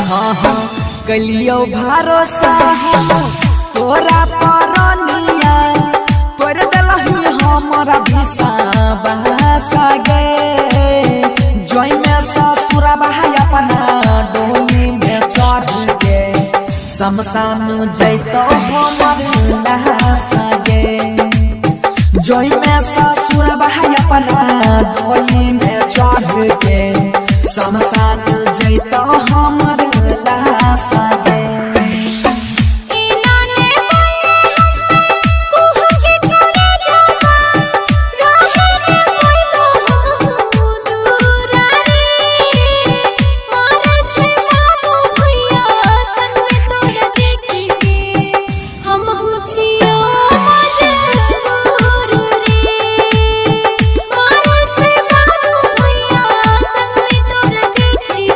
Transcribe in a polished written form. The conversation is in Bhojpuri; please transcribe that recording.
हाँ हाँ कलियो भरोसा हम तोरा परनिया, तोर देलही हमरा विश्वास गे। जोई में ससुर भाई अपना डोली में चढ़ के, शमशान जैतो हमर लाश गे। जोई में ससुर भाई अपना डोली में चढ़ के, शमशान जैतो हमर